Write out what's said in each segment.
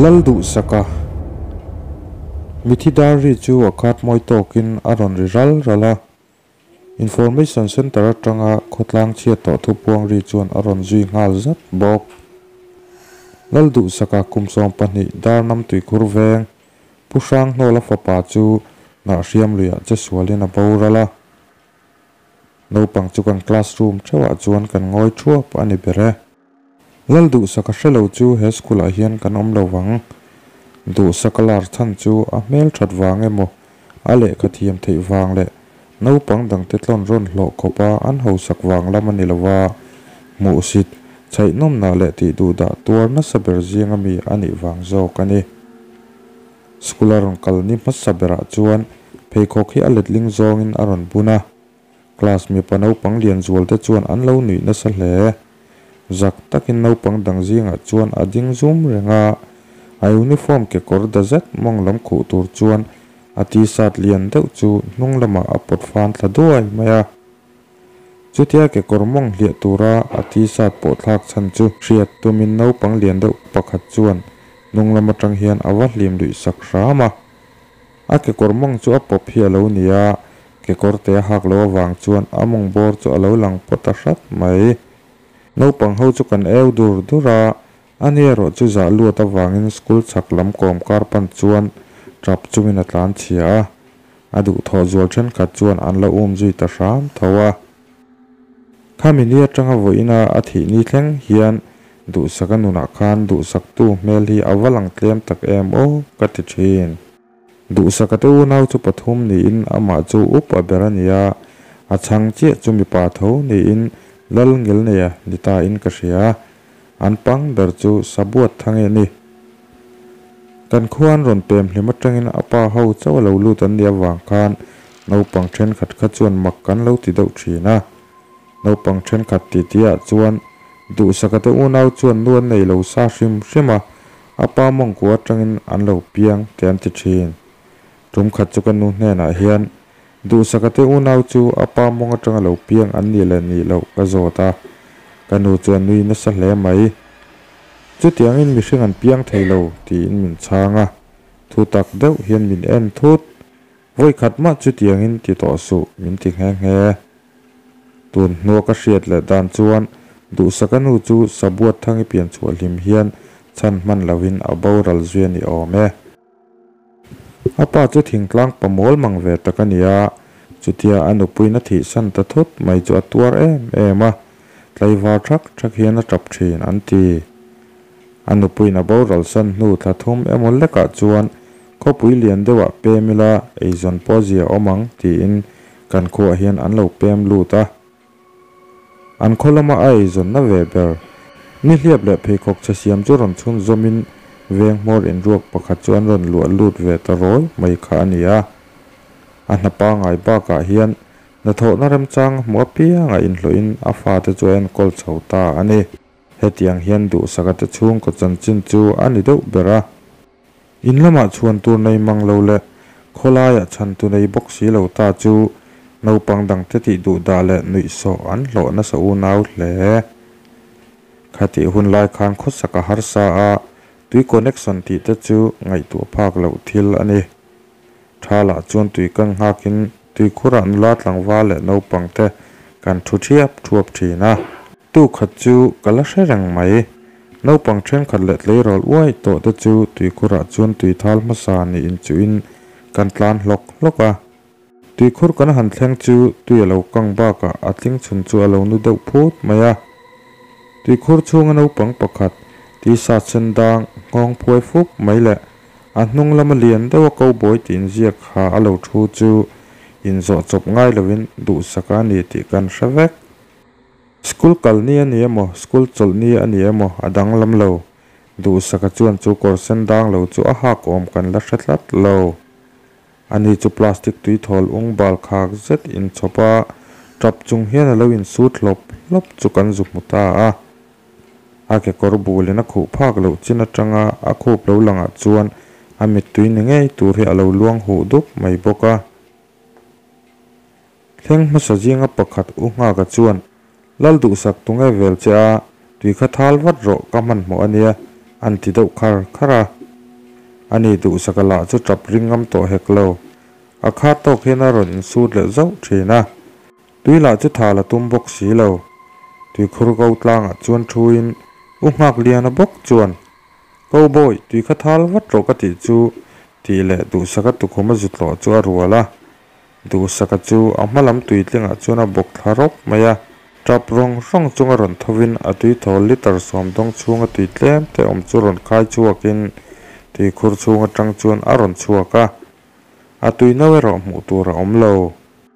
Lalduhsaka Mithi dar ri chu a khat mawi tawkin a rawn ri ral ral a. Information Centre atanga khawtlang chhiat tawh thupuang ri chuan a rawn zui nghal zat bawk. Lalduhsaka kum 12 dar nam tuikhur veng Pu Hranghnawla fapa chu Hnahhriam luiah che sualin a boral a. Naupang chu kan classroom theuhah chuan kan ngawi thuap a ni ber e. Lalduhsaka hre lo chu he school ah hian kan awm lo vang. Duhsaka lar chhan chu a hmel that vang emaw, a lehkha thiam theih vang leh naupang dangte tlawn rawn hlawh khawpa an hausak vang lam a ni lo va, hmuhsit, chhaihnawmnah leh tihduhdah tuar nasa ber zinga mi a nih vang zawk a ni. School a rawn kal ni hmasa berah chuan pheikhawk hi a letling zawngin a rawn bun a. Class mipa naupang lian zual te chuan an lo nuih nasa hle. Zak takin naupang dang zingah chuan a ding zum reng a, a uniform kekawr da zet mawng lam khuh tur chuan a t-shirt lian deuh chu hnung lamah a pawt fan thla duai mai a. Chutia kekawr mawng hliah tura a t-shirt pawh thlak chhan chu hriat tumin naupang lian deuh pakhat chuan hnung lam atang hian a va hlim luih sak hram a. A kekawr mawng chu a pawp hi a lo ni a, kekawr te a hak loh avang chuan a mawng bawr chu a lo lang pawt ta hrat mai. Naupang ho chu kan eu dur dur a, ani erawh chu zah luat avangin school chhak lam kawm kar pan chuan tap chungin a tlan chhia a. A duhthawh zual thenkhat chuan an la um zui ta hram tho a. Khami ni atanga vawiina a thih ni thleng hian duhsaka nunah khan duhsaktu hmel hi a va lang tlem tak em aw ka ti thin. Duhsaka te unau chu pathum niin amah chu upa ber a ni a, a chhang chiah chu mipa tho niin lal ngilneia ni ta in ka hria. An pang ber chu Sabuat Thange a ni. Kan khua an rawn pem hlim atangin a pa ho chauh a lo lut an nih avang khan naupang thenkhat kha chuan mak kan lo ti deuh thin a. Naupang thenkhat titi ah chuan Duhsaka te unau chuan nu an nei lo sa hrim hrim a, a pa mawngkua atangin an lo piang te an ti thin. Tum khat chu ka nu hnenah hian Duhsaka te unau chu a pa mawng atanga lo piang an nih leh nih loh ka zawt a, ka nu chuan nui nasa hle mai. Chutiangin mihring an piang thei lo tiin min chhang a, thu tak deuh hian min en thut. Vawi khat mah chutiangin ti tawh suh min ti nghe nghe. Tun hnua ka hriat leh dan chuan Duhsaka nu chu Sabuat Thangi pianchhuah hlim hian chhan hman lohin a boral zui a ni awm e. A pa chu thingtlang pamawl mang ve tak a ni a, chutia a nupuiin a thihsan ta thut mai chu a tuar em em a, tlaivar thak thak hian a tap thin an ti. A nupuiin a boralsan hnu thla thum emaw lekah chuan khawpui lian deuhah pem ila eizawn pawh zia awm ang tiin kan khuaah hian an lo pem lut a. An khaw lama a eizawnna ve ber, nihliap leh pheikhawk chhe siam chu rawn chhun zawmin veng hmawr inruak pakhat chu an rawn luah lut ve ta rawi mai kha a ni a. A hna pangngai bakah hian hnathawhna remchang a hmuh apianga inhlawhin a fate chu a enkawl chho ta a ni. Hetiang hian duhsaka te chhungkaw chanchin chu a ni deuh ber a. In lamah chhuan tur nei mang lo leh khawlaiah chhantu nei bawk si lo ta chu naupang dangte tih duh dah leh nuihsawh an hlawh nasa unau hle. Khatih hun lai khan khawsak a harsa a, tui connection tih te chu ngaihtuah phak loh thil a ni. Tha lah chuan tui kan nghakin tuikhurah nula tlangval leh naupang te kan thu thiap thuap thin a. Tu khat chu ka la hre reng mai. Naupang thenkhat leh tleirawl uai tawh te chu tuikhurah chuan tui thal hmasa niin chuhin kan tlan hlawk hlawk a. Tuikhur kan han thleng chu tui a lo kang bakah a tling chhun chu a lo nu deuh phut mai a. Tuikhur chhunga naupang pakhat t-shirt sen dang nghawng phuai fup mai leh a hnung lama lian deuha cowboy tih inziak ha a lo thu chu inzawh chawp ngai lovin duhsak a ni tih kan hre vek. School kal ni a ni emaw, school chawlh ni a ni emaw a danglam lo. Duhsaka chuan chu kawr sen dang lo chu a hak awm kan la hre tlat lo. Ani chu plastic tui thawl ung bal khak zet inchhawp a, tap chung hian a lo insut hlawp hlawp chu kan zu hmu ta a. A kekawr bulin a khuh phak loh chin atanga a khup lo langah chuan a mittui ni ngei tur hi a lo luang huh dup mai bawk a. Thleng hmasa zinga pakhat U Nghaka chuan, Lal duhsak tunge vel che a, tui kha thal vat rawh ka hmanhmawh a nia, an ti deuh khar khar a. Ani Duhsaka lah chu tap ring ngam tawh hek lo. A khat tawk hian a rawn insut leh zauh thin a. Tui lah chu tha la tum bawk si lo. Tuikhur ko tlangah chuan thuin U Nghakliana bawk chuan, Ko Bawi, tui kha thal vat rawh ka tih chu tih leh Duhsaka tukhum a zu tlawh chu a rual a. Duhsaka chu a hma lam tuitlingah chuan a bawk thla rawp mai a. Tap rawng rawng chunga rawn thovin a tuithawl litre sawm dawng chhunga tui tlem te awm chu rawn khai chhuakin tuikhur chhung atang chuan a rawn chhuak a. A tui no erawh hmuh tur a awm lo.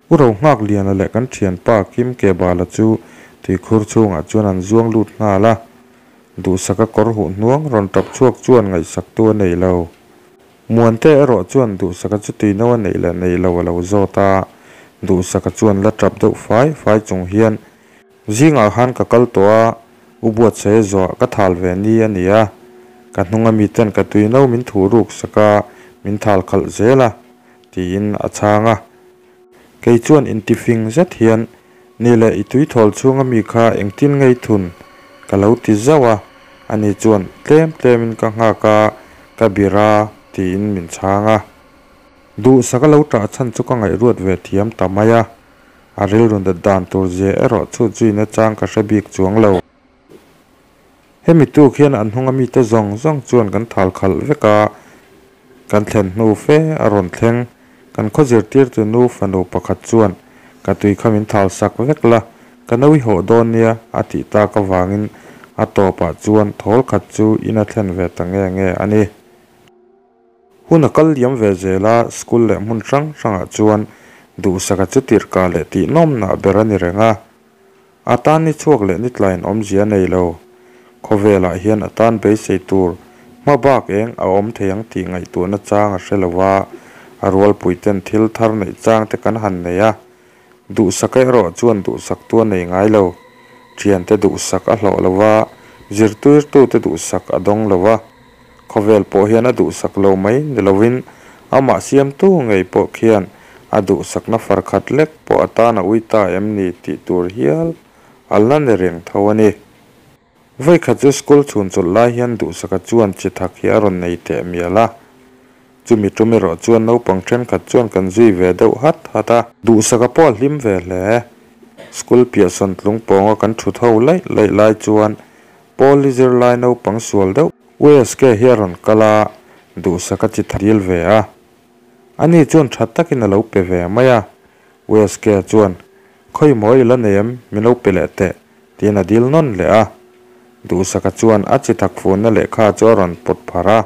U Rohnghakliana leh kan thianpa Kim Kebala chu tuikhur chhungah chuan an zuang lut nghal a. Duhsaka kawr huh hnuang rawn tap chhuak chuan ngaihsaktu a nei lo. Muante erawh chuan Duhsaka chu tui no a neih leh neih lo a lo zawt a. Duhsaka chuan la tap deuh fai fai chung hian, Zingah khan ka kal tawh a, u buatsaia zawh ka thal ve ni a ni a. Ka hnunga miten ka tui no min thuh ruk sak a, min thal khalh zel a, tiin a chhang a. Kei chuan intifing zet hian, Ni leh i tuithawl chhunga mi kha engtin ngei thun? ka lo ti zauh a, ani chuan tlem tlemin ka nghak a, ka bir a, tiin min chhang a. Duhsak a lo ṭah chhan chu ka ngaihruat ve thiam ta mai a, a rilru dat dan tur zia erawh chhut zui nachang ka hre bik chuang lo. Hemi tuk hian an hnunga mite zawng zawng chuan kan thal khalh vek a, kan thlen hnu fe a rawn thleng. Kan khaw zirtirtu nu fanu pakhat chuan, Ka tui kha min thal sak vek la, ka no i hawh dawn nia, a tih tak avangin a tawpah chuan thawl khat chu in a thlen ve ta nge nge a ni. Hun a kal liam ve zel a, school leh hmun hrang hrangah chuan duhsaka chu tirhkah leh tihnawmnah ber a ni reng a. A tan ni chhuak leh ni tlaiin awmzia a nei lo. Khawvelah hian a tan beisei tur hma bak eng a awm thei ang tih ngaihtuahna chang a hre lo a, a rualpuiten thil thar neih chang te kan han nei a. Duhsak erawh chuan duhsaktu a nei ngai lo. Thiante duhsak a hlawh lo a, zirtirtute duhsak a dawng lo a. Khawvel pawh hian a duhsak lo mai ni lovin amah siamtu ngei pawh khian a duhsakna far khat lek pawh a tan a ui ta em ni tih tur hial a la ni reng tho a ni. Vawikhat chu school chhun chawlh lai hian duhsaka chuan chi thak hi a rawn nei teh mial a. Chumi tum erawh chuan naupang thenkhat chuan kan zui ve deuh hat hat a. Duhsaka pawh a hlim ve hle. School piahsawn tlung pawnga kan thut ho laih laih lai chuan Paul i zirlai naupang sual deuh. USK hi a rawn kal a, duhsak a chi thil ve a. Ani chuan tha takin a lo pe ve mai a. USK chuan, Khawi maw i la nei em, min lo pe leh teh, tiin a dil nawn leh a. Duhsaka chuan a chi thak funna lehkha chu a rawn pawt pharh a.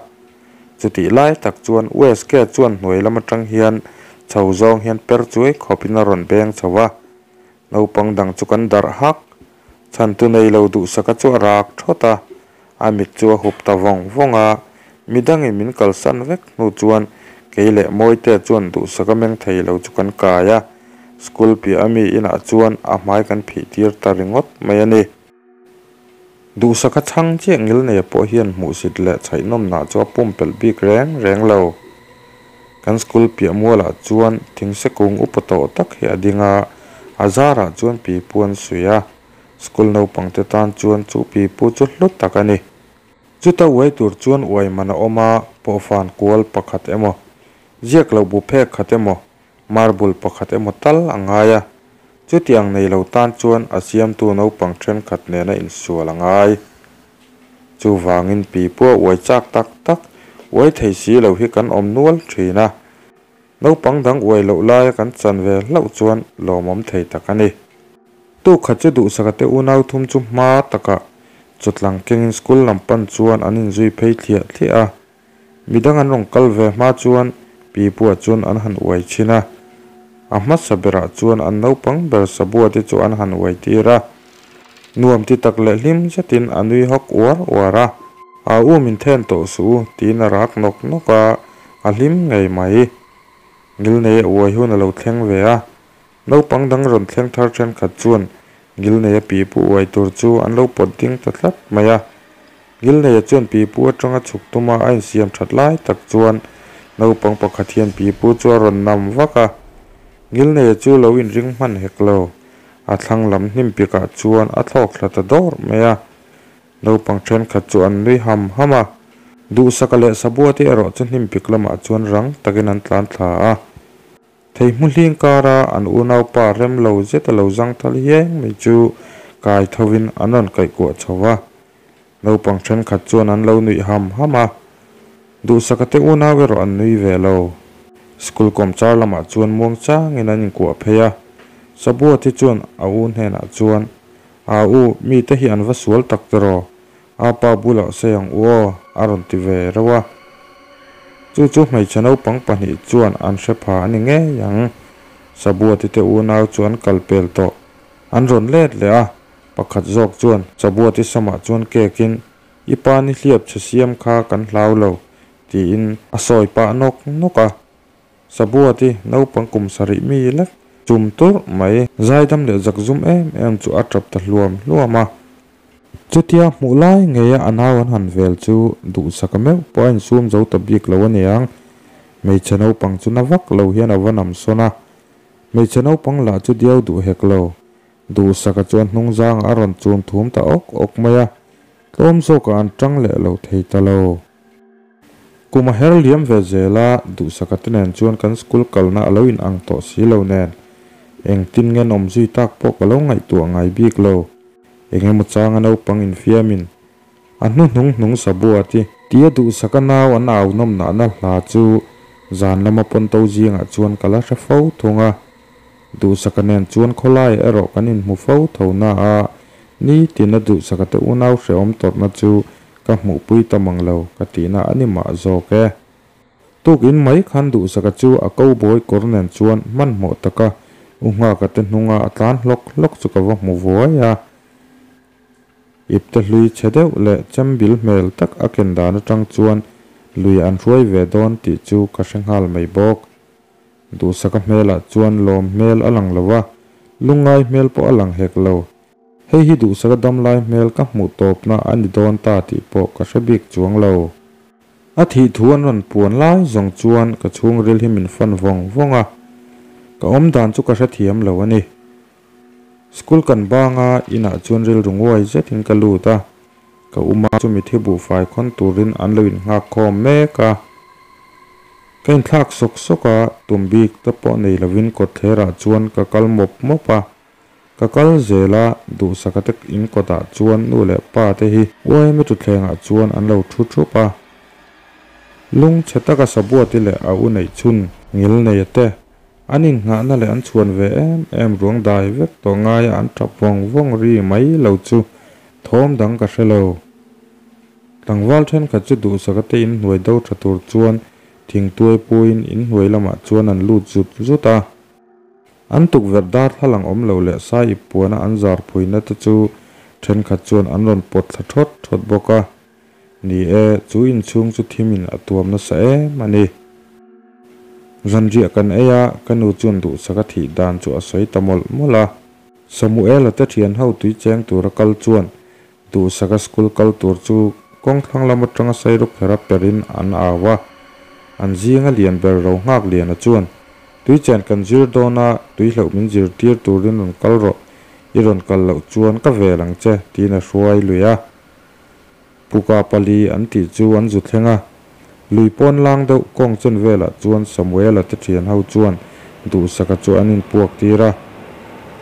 Chutih lai tak chuan USK chuan hnuai lam atang hian chho zawng hian per chuai khawpin a rawn beng chho a. Naupang dang chu kan darh hak. Chhantu nei lo duhsaka chu a rak thawt a, a mit chu a hup ta vawng vawng a. Midangin min kalsan vek hnu chuan kei leh Mawitea chuan duhsaka meng thei lo chu kan kai a, school piah ami inah chuan a hmai kan phih tir ta ringawt mai a ni. Duhsaka chhang chiah ngilneia pawh hian hmuhsit leh chhaihnawmnah chu a pumpelh bik reng reng lo. Kan school piah mualah chuan thingse kung upa tawh tak hi a ding a, a zarah chuan pipu an suih a, school naupangte tan chuan chu pipu chu hlu tak a ni. Chuta uai tur chuan uai man a awm a, pawhfan kual pakhat emaw, ziak loh bu phek khat emaw, marble pakhat emaw tal a ngai a, chutiang nei lo tan chuan a siamtu naupang thenkhat nena insual a ngai. Chuvangin pipua uai chak tak tak, uai thei si lo hi kan awm nual thin a. Naupang dang uai loh laia kan chan ve hlauh chuan lawmawm thei tak a ni. Tukhat chu duhsaka te unau thum chu hma takah chawtlang kengin school lam pan chuan an inzui phei thliah thliah a. Midang an rawn kal ve hma chuan pipuah chuan an han uai thin a. A hmasa berah chuan an naupang ber sabua te chu an han uai tir a. Nuam ti tak leh hlim zetin a nui hawk uar uar a. A u min then tawh suh u tiin a rak nawk nawk a, a hlim ngei mai. Ngilnei a uai hun a lo thleng ve a. Naupang dang rawn thleng thar thenkhat chuan Ngilneia pipu uai tur chu an lo pawt ding ta tlat mai a. Ngilneia chuan pipu atanga chhuk tuma a insiam that lai tak chuan naupang pakhat hian pipu chu a rawn nam vak a. Ngilneia chu lo inring hman hek lo. A thlang lam hnim pikah chuan a thlawk thla ta dawr mai a. Naupang thenkhat chu an nui ham ham a. Duhsaka leh Sabuati erawh chu hnim pik lamah chuan rang takin an tlan thla a. Theihmu hling kara an unaupa rem lo zeta lo zangthal hieng mai chu kai thovin an rawn kaihkuah chho va. Naupang thenkhat chuan an lo nuih ham ham a, Duhsaka te unau erawh an nui ve lo. School kawmchar lamah chuan muang changin an inkuah phei a, Sabuati chuan a u hnenah chuan, Aa u, mite hi an va sual tak tiraw? A pa bulah sawi ang u aw, a rawn ti ve reuh a. Chu chu hmeichhe naupang pahnih chuan an hre pha a ni ngei ang. Sabuati te unau chu an kal pel tawh. An rawn let leh a, pakhat zawk chuan Sabuati samah chuan kekin, I pa ni hliap chhe siam kha kan hlau lo, tiin a sawi pah nawk nawk a. Sabuati naupang kum sarih mi lek chum turh mai, zaidam leh zakzum em em chu a tap ta hluam hluam a. Chutia hmuh lai ngeia a nau an han vel chu duhsaka meuh pawh a insum zo ta bik lo aniang. Hmeichhe naupang chu na vak lo hian a va nam sawn a. Hmeichhe naupang lah chu diau duh hek lo. Duhsaka chuan hnungzangah a rawn chum thum ta awk awk mai a, tlawm zawkah an tang leh lo thei ta lo. Kum a her liam ve zel a, Duhsaka te nen chuan kan school kalna a lo in ang tawh si lo nen, engtin nge an awm zui tak pawh ka lo ngaihtuah ngai bik lo. Eng emaw changa naupang infiamin a hnuhnung hnung Sabua ti. Tia Duhsaka nau an au nawm nahna hla chu zan lama pawnto zingah chuan ka la hre fo thung a. Duhsaka nen chuan khawlai erawh kan inhmu fo tho na a, nitin a Duhsaka te unau hrehawm tawrhna chu ka hmuhpui ta mang lo ka tihna a ni mah zawk e. Tukin mai khan Duhsaka chu a cowboy kawr nen chuan hmanhmawh taka U Nghaka te hnunga a tlan hlawk hlawk chu ka va hmu vuai a. Ipte hlui chhe deuh leh chembil hmel tak a ken dan atang chuan lui an hruai ve dawn tih chu ka hre nghal mai bawk. Duhsaka hmelah chuan lawm hmel a lang lo a, lungngai hmel pawh a lang hek lo. Hei hi Duhsaka damlai hmel ka hmuh tawpna a ni dawn ta tih pawh ka hre bik chuang lo. A thih thu an rawn puan lai zawng chuan ka chhungril hi min fan vawng vawng a, ka awmdan chu ka hrethiam lo a ni. School kan bang a, inah chuan rilru nguai zetin ka lut a, ka uma chu mithi buhfai khawn turin an lo innghak khawm mek a. Ka inthlak sawk sawk a, tum bik te pawh nei lovin kawtthlerah chuan ka kal mawp mawp a. Ka kal zel a, duhsaka te in kawtah chuan nu leh pa te hi uaime thutthlengah chuan an lo thu thup a. Lung chhe taka Sabuati leh a u neih chhun ngilneia te An innghahna leh an chhuan ve em em ruang dai vek tawh ngaia an tap vawng vawng ri mai lo chu thawm dang ka hre lo. Tlangval thenkhat chu duhsaka te inhnuai do tha tur chuan thingtuai puiin inhnuai lamah chuan an lut zut zut a. An tukverh darthlalang awm lo leh sai ip puana an zar phuina te chu thenkhat chuan an rawn pawt thla thawt thawt bawk a. Ni e, chu inchhung chu thimin a tuam nasa em a ni. Zanriah kan ei a, ka nu chuan duhsak a thih dan chu a sawi ta mawlh mawlh a. Samuela te thian ho tui cheng tura kal chuan duhsaka school kal tur chu kawngthlang lam atanga sairuk khera perin an au a. An zinga lian ber ro nghak liana chuan, Tui chen kan zir dawn a, tui hlauh min zirtir turin rawn kal rawh, i rawn kal loh chuan ka vel ang che, tiin a hruai lui a. Puka pali an tih chu an zu thleng a, lui pawn lang deuh kawng chen velah chuan Samuela te thian ho chuan Duhsaka chu an inpuak tir a.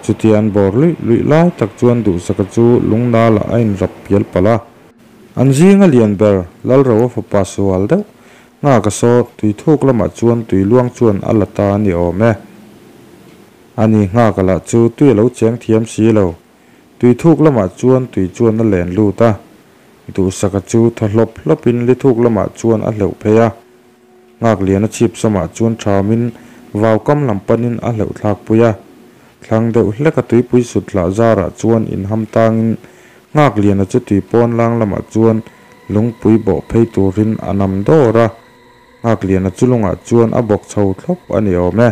Chutia an bawr luih luih lai tak chuan Duhsaka chu lungnalah a inrap pial palh a. An zinga lian ber Lalroa fapa sual deuh nghaka saw tui thuk lamah chuan tui luang chuan a la ta a ni awm e. Ani nghaka lah chu tui a lo cheng thiam si lo. Tui thuk lamah chuan tui chuan a len lut a, Duhsaka chu thaw hlawp hlawpin li thuk lamah chuan a hleuh phei a. Nghaklian a chhip samah chuan thamin vau kam lam panin a hleuh thlak pui a. Thlang deuh hleka tuipui sut hlah zarah chuan inham tangin Nghakliana chu tui pawn lang lamah chuan lungpui bawh phei turin a nam dawr a. Nghakliana chu lungah chuan a bawk chho thlawp a ni awm e.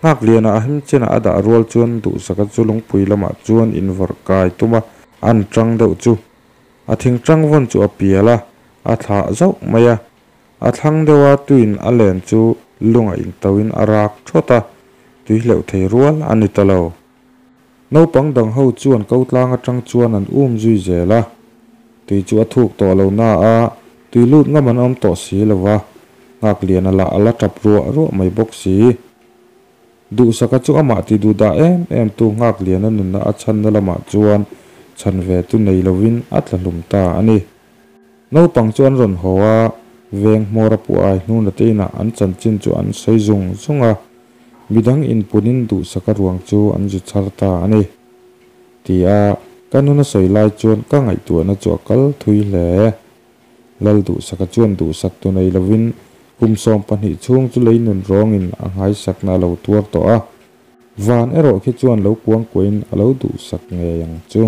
Nghakliana a hemchenah a dah rual chuan Duhsaka chu lungpui lamah chuan invawrh kai tum a, an tang deuh chu. A thingtang vawn chu a pial a, a thlah zauh mai a. A thlang deuha tuin a len chu lunga intauhin a rak thawt a, tui hleuh thei rual a ni ta lo. Naupang dang ho chuan ko tlang atang chuan an um zui zel a, tui chu a thuk tawh lo na a. Tui lut ngam an awm tawh si lo va, Nghakliana lah a la tap ruah ruah mai bawk si. Duhsaka chu amah ti duh dah em em tu Nghakliana nunna a chhanna lamah chuan chhan ve tu nei lovin a tla hlum ta a ni. Naupang chu an rawn haw a, veng hmawr a pu ai hnuna te inah an chanchin chu an sawi zung zung a, midang inpunin duhsaka ruang chu an zu chhar ta a ni. Ti a, ka nuna sawi lai chuan ka ngaihtuahna chu a kal thui hle. Lal duhsaka chuan duhsak tu nei lovin kum 12 chhung chu lei nun rawngin a nghaisakna a lo tuar tawh a, van erawh khi chuan lo kuangkuahin a lo duhsak ngei ang chu.